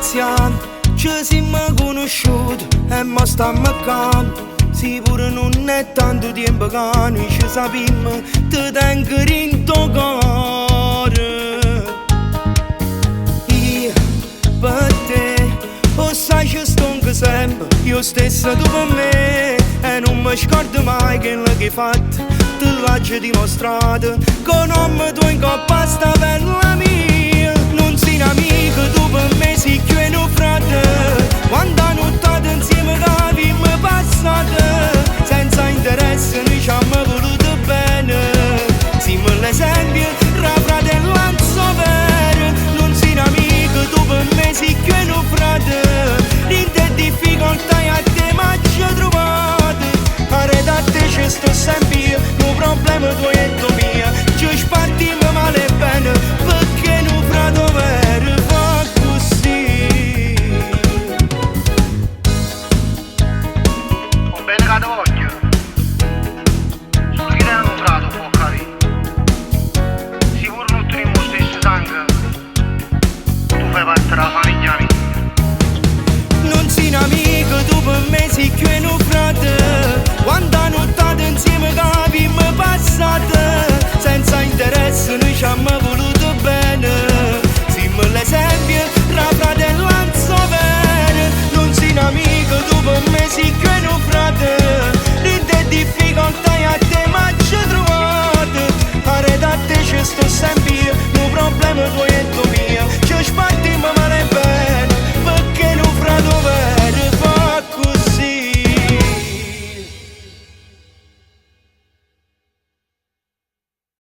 pazzià. Ce simm cunusciut e mo stamm ccà. Si pure nun è tanto tiempo ca nuje ce sapimm, te tengo dint' 'o core. Io pe te, 'o ssaje stongo sempe, e 'o stesso tu pe me. E nun me scordo mai chello che 'e fatto, te l'aggio dimostrato, cu 'o nomme tuoje 'ncopp' 'a sta pella mia.